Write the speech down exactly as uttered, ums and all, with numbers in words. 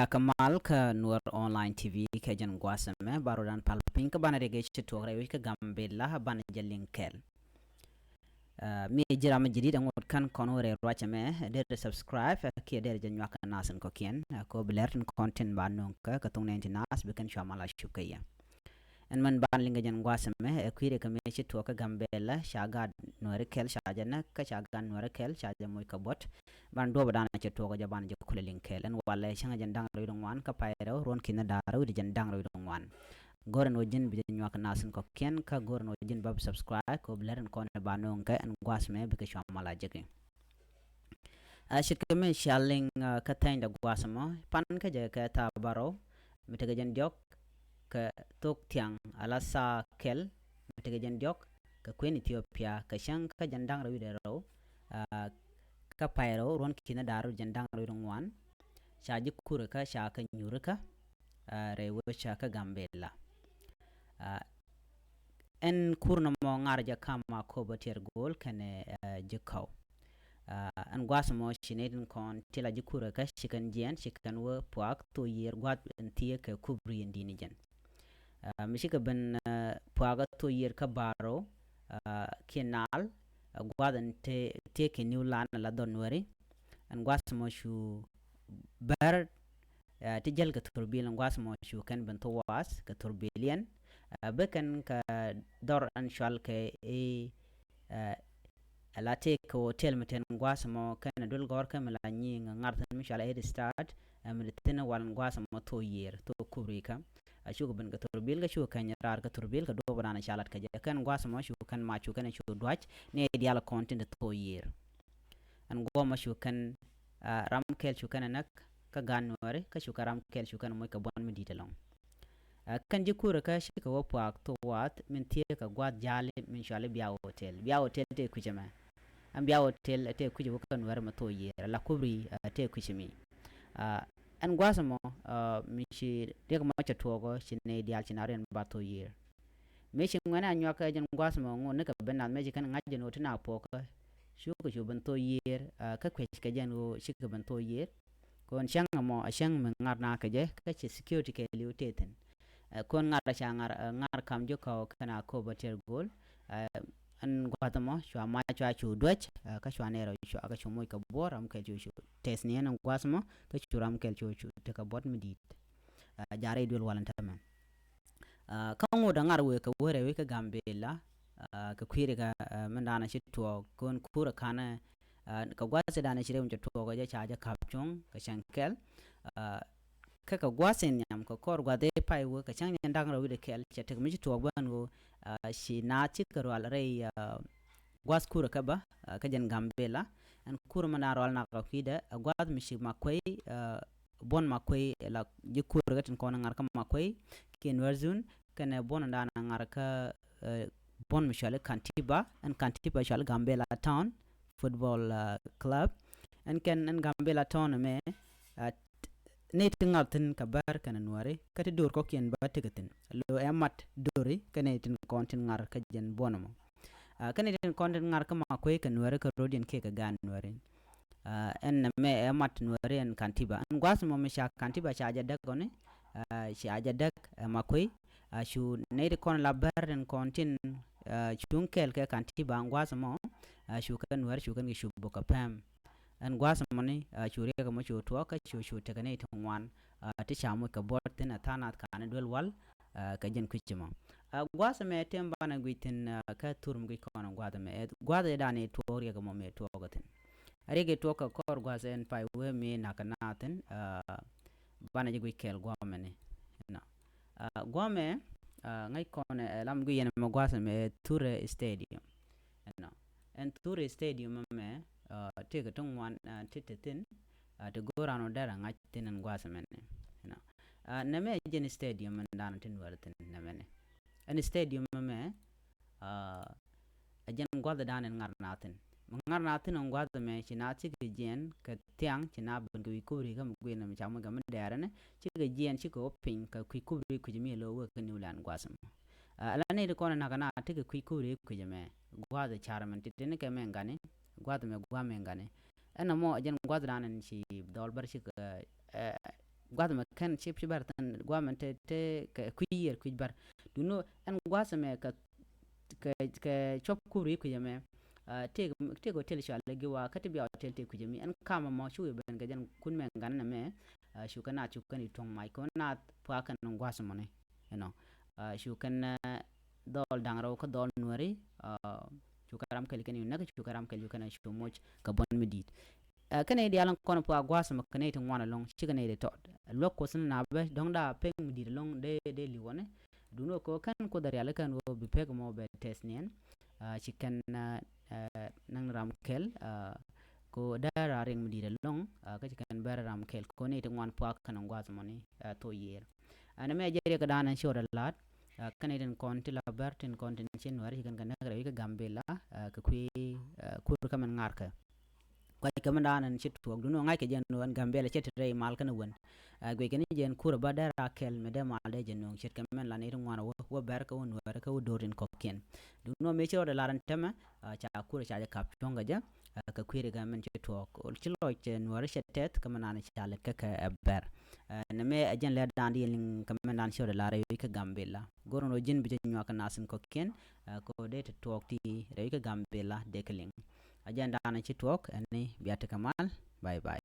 Nyakä mal kä Nuer Online T V kɛ jɛn gua̱a̱th ɛmɛ, ba rɔɔdan pal piny kä banɛ riɛk ëë ci tuɔɔk rɛy wec kä Gambɛla, banɛ jɛ liŋ kɛɛl. Ɛ, mi ji̱ ram mi jadid, ɛ ŋot kän kɔn wä rɛy ruac ɛmɛ, deri subscribe, ɛ, kiɛ deri jɛ nyuak kɛ naath tin kɔ̱kiɛn, ɛ, kɛ ɣöö bi lɛr tin kɔn tin ba nööŋ kɛ, kɛ thok nɛy tin naath, bi kɛn cua mal a cop kɛ yɛ. Ɛn mɛn ban liŋ kɛ jɛn gua̱a̱th ɛmɛ, ɛ, kui̱dɛ kɛ mëë ci tuɔɔk kä Gambɛla, ca gaat Nuääri kɛl ca jɛ näk, kä ca gaat Nuääri kɛl ca jɛ moc kɛ buɔ̱t. Ban duɔ̱ɔ̱p ɛ dan cɛ tuɔɔk ɛ jɛ, ban jɛ kulɛ liŋ kɛɛl. Ɛn walɛ cäŋ ɛ jɛn da̱ŋ rɛw wi̱cdɛ ŋuan kä pay rɛw, ruɔ̱n ki̱n da̱ŋ rɛw wi̱cdɛ jɛn da̱ŋ rɛw wi̱cdɛ ŋuan. Go̱rɛ ni ɣöö ji̱n bi jɛ nyuak kɛ naath tin kɔ̱kiɛn, kä go̱rɛ ni ɣöö ji̱n ba bi subscribe, kɛ ɣöö bi lɛr tin kɔn ba nööŋ kɛ, ɛn gua̱a̱th ɛmɛ bikɛ cua mal a jek i̱. Ɛ, ce̱tkɛ mi cia liŋ, ɛ, kä thɛnydɛ gua̱a̱th ɛmɔ, pan kä jɛ kɛ thaa bärɔw, mi tekɛ jɛn diɔ̱k kɛ thok thiaŋ ala thaa kɛl, mi tekɛ jɛn diɔ̱k kɛ kuën Ethiopia, kɛ cäŋ kä jɛn da̱ŋ rɛw wi̱cdɛ rɛw, ɛ, kä pay rɛw, ruɔ̱n ki̱n da̱ŋ rɛw jɛn da̱ŋ rɛw wi̱cdɛ ŋuan, ca ji̱ kurɛ kä ca kɛ nyuuri kä, ɛ, rɛy wec kä Gambɛla. Ɛ, ɛn kur nɔmɔ ŋa̱r jɛ kam Akobo Tiɛt Gol kɛnɛ, ɛ, ji̱ kɔw. Ɛ, ɛn gua̱a̱th ɛmɔ ci nɛy tin kɔn ti la ji̱ kurɛ kä ci kɛn jiɛɛn, ci kɛn wä pua̱a̱k thok yiër gua̱a̱th in thieek kɛ kubri in di̱t ni jɛn. Ɛ, mi cikɛ ben, ɛ, pua̱a̱k thok yiër kä bärɔw, ɛ, kiɛ naal, ɛ, gua̱a̱th in te, thieek kɛ New Land la dhɔr Nuääri. Ɛn gua̱a̱th ɛmɔ cu bär, ɛ, ti jäl kɛ thurbil, ɛn gua̱a̱th ɛmɔ cu kɛn ben thok waath kɛ thurbiliɛn. Ɛ, bi kɛn kɛ dhɔr ɛn cɔal kɛ i̱, ɛ, ala tëëk kɛ hotel mi te ɛn gua̱a̱th ɛmɔ kɛnɛ duel gɔ̱rkä mi la nyiŋ ŋa̱r thi̱n mi cɔal i̱ Head Start, ɛ, mi te thi̱n wal ɛn gua̱a̱th ɛmɔ thok yiër, thok kubri kä. Ɛ, cukɛ ben kɛ thurbil kä cukɛ kɛny raar kɛ thurbil kɛ duɔ̱ɔ̱p ɛ dan ca lat kɛ jɛ. Kɛn gua̱a̱th ɛmɔ cu kɛn mac, cu kɛn cu dua̱c, ni diaal kɔn tin te thok yiër. Ɛn guɔ̱mɔ cu kɛn, ɛ, ram kɛl cu kɛn ɛ näk kä gaat Nuääri, kä cu kɛn ram kɛl cu kɛn moc kɛ buɔ̱n mi di̱i̱t ɛlɔ̱ŋ. Ɛ, kɛn ji̱ kurɛ kä cikɛ wä pua̱a̱k thok waath min thieek kɛ gua̱a̱th ja̱a̱li min cɔal i̱ Biaw Hotel. Biaw Hotel tëë kui̱c ɛmɛ. Ɛn Biaw Hotel ɛ tëë kui̱c wä kä Nuääri mɛ thok yiër, la kubri, ɛ, tëë kui̱c mi. Ɛ, ɛn gua̱a̱th ɛmɔ, ɛ, mi ci riɛk mɔ cɛ tuɔɔk ɔ, ci nɛy diaal ci na riɛn ba thok yiër. Mëë ci ŋuɛ̈ni a nyuak kä jɛn gua̱a̱th ɛmɔ, ŋot ni kɛ ben nath mëë ci kɛn ŋa̱c jɛn ɣöö ti na puɔ̱kä. Cukɛ cu ben thok yiër, ɛ, kä kuec kɛ jɛn ɣöö cikɛ ben thok yiër. Kɔn cäŋ ɛmɔ a cäŋ mi ŋa̱r na kɛ jɛ, kä ci security kɛɛliw tëë thi̱n. Ɛ, kɔn ŋa̱r a ca ŋa̱r, ɛ, ŋa̱r kam ji̱ kɔw kɛnɛ Akobo Tiɛt Gol. Ɛ, ɛn gua̱a̱th ɛmɔ cua mac cua cu duäc, ɛ, kä cua nɛɛr cua kä cu moc kɛ buɔ̱ɔ̱r, ram kɛl cu cu tɛth ni ɛn gua̱a̱th ɛmɔ, kä cu ram kɛl cu cu tekɛ buɔ̱t mi di̱i̱t. Ɛ, ja̱ri duel wal ɛn täämɛ. Ɛ, kä ŋot a ŋa̱r wëë kɛ wärɛ wec kä Gambɛla, ɛ, kɛ kui̱ri kɛ, ɛ, min da̱a̱n a ci tuɔɔk kɔn kurɛ ka̱nɛ, ɛ, kɛ gua̱a̱th ci da̱a̱n a ci rɛw mi cɛ tuɔɔk kɛ jɛ ca jɛ ka̱p cuɔ̱ŋ kɛ cäŋ kɛl. Ɛ, kä kɛ gua̱a̱th in nhiam kɛ kɔr gua̱a̱th ëë pay wä kɛ cäŋ jɛn da̱ŋ rɛw wi̱cdɛ kɛl cɛ tek mi ci tuɔɔk bän wä, ɛ, ci naath cikɛ rual rɛy, ɛ, gua̱a̱th kurɛ kä bä, ɛ, kä jɛn Gambɛla. Ɛn kurɛ min da̱a̱n rual nak kɛ kui̱dɛ, ɛ, gua̱a̱th mi ci Makuei, ɛ, buɔ̱n Makuei la ji̱ kurɛ kä tin kɔn ŋa̱r kä Makuei kiɛ Nuer Zone, kɛnɛ buɔ̱n da̱a̱n ŋa̱r kä, ɛ, buɔ̱n mi cɔal i̱ Kantiba, ɛn Kantiba cɔal i̱ Gambɛla Town Football, ɛ, Club. Ɛn kɛn ɛn Gambɛla Town ɛmɛ, ɛ, nɛy ti ŋa̱r thi̱n kɛ bär kɛnɛ Nuääri, kä ti do̱r kɔ̱kiɛn bä tekɛ thi̱n. Lo ɛ mat do̱ri kɛnɛ tin kɔn tin ŋa̱r kä jɛn buɔ̱n ɛmɔ. Ɛ, kɛnɛ tin kɔn tin ŋa̱r kä Makuei kɛ Nuääri kä rɔ̱diɛn kiɛ kɛ gaat Nuääri. Ɛ, ɛn nɛmɛ ɛ mat Nuääri ɛn Kantiba. Ɛn gua̱a̱th ɛmɔ mi ca Kantiba ca jɛ däk ɣɔni, ɛ, ca jɛ däk, ɛ, Makuei. Ɛ, cu nɛy ti kɔn la bär tin kɔn tin, ɛ, cuŋ kɛɛl kɛ Kantiba ɛn gua̱a̱th ɛmɔ, ɛ, cu kɛn Nuääri cu kɛn kɛ cup bä kɛ pɛm. Ɛn gua̱a̱th ɛmɔni, ɛ, cu riɛk ɛmɔ cu tuɔɔk kä cu cu tekɛ nɛy ti ŋuan, ɛ, ti ca moc kɛ buɔ̱t thi̱n ɛ tha̱a̱ŋ nath ka̱n i̱ duel wal, ɛ, kɛ jɛn kui̱c ɛmɔ. Ɛ, gua̱a̱th ɛmɛ tëë banɛ guic thi̱n, ɛ, kä thur mi guic kɔn ɛ gua̱a̱th ɛmɛ. Ɛ, gua̱a̱th ëë danɛ tuɔɔk riɛk ɛmɔ mëë tuɔɔk ɛ thi̱n. Riɛk ëë tuɔɔk kɛ kɔr gua̱a̱th ɛn pay wee mëë na̱k kɛ naath thi̱n, ɛ, banɛ jɛ guic kɛɛl gua̱a̱th ɛmɛni. Ɛnɔ. Ɛ, gua̱a̱th ɛmɛ, ɛ, ŋäc kɔn ɛ lam guic yɛn ɛmɛ gua̱a̱th ɛmɛ ɛ Thure Stadium. Ɛnɔ. Ɛn Thure Stadium ɛmɛ, ɛ, tëëkɛ ti ŋuan, ɛ, ti te thi̱n, ɛ, ti go̱o̱r an ɔ derɛ ŋa̱c thi̱n ɛn gua̱a̱th ɛmɛni. Ɛnɔ. Ɛ, nɛmɛ ɛ jɛn stadium ɛn da̱a̱n ti Nuäär thi̱n nɛmɛni. Ɛn stadium ɛmɛ, ɛ, ɛ jɛn gua̱th da̱a̱n ɛn ŋa̱r na thi̱n. Mi ŋa̱r na thi̱n ɛn gua̱th ɛmɛ ci na cikɛ jiɛɛn kɛ thiaŋ ci na ben kɛ wi̱i̱ kubri kä mi gui̱n ɛmɛ ca moc kɛ mi dɛɛrɛ ni cikɛ jiɛɛn cikɛ wä piny kɛ kui̱ kubri kui̱c mi lo̱ wek kä New Land gua̱th ɛmɔ. Ɛ, ala nɛy ti kɔn ɛ na̱k kɛ na tekɛ kui̱ kubri kui̱c ɛmɛ gua̱th ɛ car ɛmɛn ti tini kɛ mɛ ŋa̱ni gua̱th ɛmɛ gua̱a̱th mɛ ŋa̱ni. Ɛn ɛmɔ ɛ jɛn gua̱th da̱a̱n ɛn ci dhɔl bär cikɛ, ɛ, gua̱th mɛ kɛn ci, ci bɛr thin gua̱th mɛ te, te kɛ kui̱ yiër kui̱ bɛr. Duno ɛn gua̱th mɛ kɛ, kɛ, kɛ cuɔp kubri kui̱ mɛ. Tëëk, tëëk hotel cɔal i̱ Giwa, kä ti bia hotel tëëk kui̱ mi ɛn kamɛ mɔ cu i̱ ben kɛ jɛn kun mɛ gan nɛ mɛ. Cu kɛ naath cu kɛn i̱ tuɔ̱ŋ mac kɛ naath pua̱a̱ kɛn gua̱th mɔni. You know, cu kɛn dhɔl da̱ŋ rɛw kä dhɔl nuɛri. Cu kɛ ram kɛl kɛn i̱ näk, cu kɛ ram kɛl cu kɛn cu moc kɛ buɔ̱n mi di̱i̱t. Kɛn i̱ diaal kɔn pua̱a̱ gua̱th mɛ kɛn i̱ ti ŋuan ɛlɔ̱ŋ, ci kɛn i̱ ti tɔt. Luäk Kuoth ni na bä dɔ̱ŋ da pek mi di̱i̱t ɛlɔ̱ŋ dee, dee li̱w wɔni. Duno kɛ kɛn Kuoth rial kɛn wä bi pek mɔ bɛ tɛth niɛn. Ci kɛn näŋ ram kɛl kɛ dee ra riɛŋ mi di̱i̱t ɛlɔ̱ŋ. Kä ci kɛn bɛr ram kɛl kɛ ni ti ŋuan pua̱a̱ kɛn gua̱th mɔni thok yiër. Ɛn mɛ jɛ riɛk dan ɛn ciöt ɛ la̱t. Kɛn itin kɔn ti la bɛr tin kɔn tin ci nuɛr ci kɛn kɛ näk rɛy kä Gambila kɛ kui̱ kur kä mɛn ŋa̱rkɛ. Kuac kɛ mɛn dan ɛn ci tuɔɔk duno ŋa̱c kɛ jɛ nuɔn Gambila cɛ ti rɛy mal kɛn wän. Guic kɛn jɛ ɛn kur ba dee ra kɛl mɛ dee mal dee jɛ nuɔn ce̱tkɛ mɛn la ni ti ŋuan wä, wä bɛr kä wä nuɛr kä wä do̱r tin kɔ̱kiɛn. Duno mëë ci rɔɔdɛ lar ɛn tämɛ ca kur ca jɛ kap cuɔ̱ŋ kɛ jɛ. Kɛ kui̱ ri gam mɛn ci tuɔɔk ci lɔc nuɔri cɛ tɛth kä mɛn dan ca lɛ kä kɛ ɛ bɛr. Nɛ mɛ ɛ jɛn lɛ dan di liŋ kä mɛn dan ci rɔɔdɛ lar ɛ wi̱i̱ kä Gambila. Go̱r nɔ ji̱n bi jɛ nyuak kɛ nath in kɔ̱kiɛn kɛ dee ti tuɔɔk ti rɛy kä Gambila dee kɛ liŋ. Ɛ jɛn dan ci tuɔɔk ɛn ni bia ti kɛ mal. Bye bye.